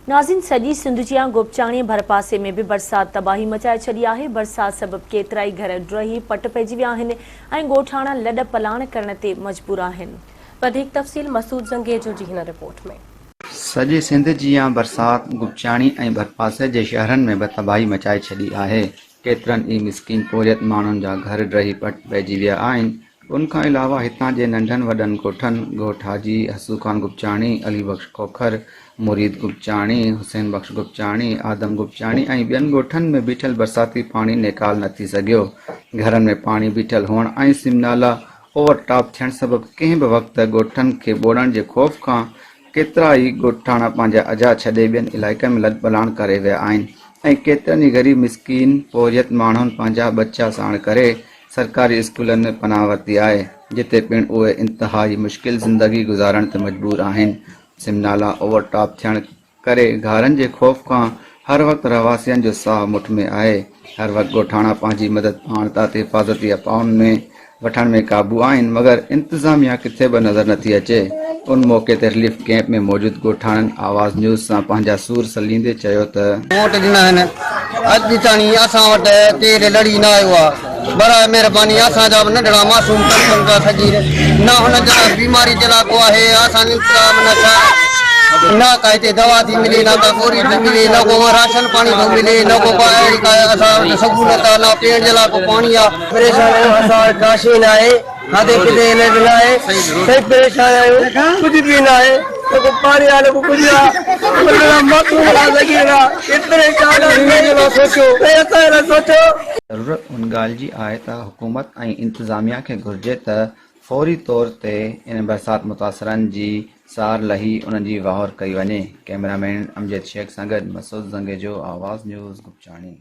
ناظرين سڄي سنڌ جيان گوپچاڻي ڀرپاسي ۾ به برسات تباهي مچائي ڇڏي آهي، برسات سبب ڪيترائي گهر ڊهي پٽ پئجي ويا آهن ۽ ڳوٺاڻا لڏ پلاڻ ڪرڻ تي مجبور آهن. وڌيڪ تفصيل مسعود زنگيجو جي هن رپورٽ ۾. سڄي سنڌ جيان برسات گوپچاڻي ۽ ڀرپاسي جي شهرن ۾ به تباهي مچائي ڇڏي آهي، ڪيترن ئي مسڪين پورهيت ماڻهن جا گهر ڊهي پٽ پئجي ويا آهن، ان کان علاوه هتان جي ننڍن وڏن ڳوٺن، ڳوٺ حاجي حسو خان گپچاڻي، علي بخش کوکر، مريد گپچاڻي، حسين بخش گپچاڻي، آدم گپچاڻي ۽ ٻين ڳوٺن ۾ بيٺل برساتي پاڻي نيڪال نه ٿي سگهيو. گهرن ۾ پاڻي بيٺل هئڻ ۽ سم نالا اوور ٽاپ ٿيڻ سبب ڪنهن به وقت ڳوٺن کي ٻوڙڻ جي خوف کان ڪيترا ئي ڳوٺاڻا پنهنجا اجها ڇڏي ٻين علائقن ۾ لڏپلاڻ ڪري ويا آهن ۽ ڪيترن ئي غريب مسڪين پورهيت ماڻهن پنهنجا ٻچا ساڻ ڪري سرڪاري اسڪولن ۾ پناهه ورتي آهي، جتي پڻ اهي انتهائي مشڪل زندگي گذارڻ تي مجبور آهن. سم نالا اوور ٽاپ ٿيڻ ڪري گهارن جي خوف کان هر وقت رهواسين جو ساهه مٺ ۾ آهي. هر وقت ڳوٺاڻا پنهنجي مدد پاڻ تحت حفاظتي اپائن ۾ وٺڻ ۾ قابو آهن مگر انتظاميا ڪٿي به نظر نٿي اچي. ان موقعي تي رليف ڪئمپ ۾ موجود ڳوٺاڻن آواز نيوز سان پنهنجا سور سليندي چيو ته. ووٽ ڏنا آهن اڄ تاڻي اسان وٽ ڪير لڙي نه آيو آ براء مهرباني اسان جا به ننڍڙا معصوم تڙپن پيا صغير نه هنن جي لاء بيماري جي لاء ڪو آهي اسان جي انتظام نه ڇا نه ڪا هتي دوا ٿي ملي نه ڪا گوري ٿي ملي نه ڪو راشن پاڻي ٿو ملي نه ڪو ڪا اهڙي ڪا اسان وٽ سهولت آ نه پيئڻ جي لاء ڪو پاڻي آ. پريشان آهيون اسان وٽ ڪا شيء نه آهي کاڌي پيتي جي لاء به نه آهي سائين پريشان آهيون ڪجهه به نه آهي نه ڪو پاڻي آهي نه ڪو ڪجهه آهي ننڍڙا معصوم آ صغير آ ايتري پريشان آهيون اسان جي لاء سوچو سائين اسان جي لاء سوچو. ضرورت ان ڳالهه جي آهي ته حڪومت ۽ انتظاميا کي گهرجي ته فوري طور تي ان برسات متاثرن جي سار لهي انهن جي واهر ڪئي وڃي. ڪئميرا مين امجد شيخ سان گڏ مسعود زنگيجو، آواز نيوز، گپچاڻي.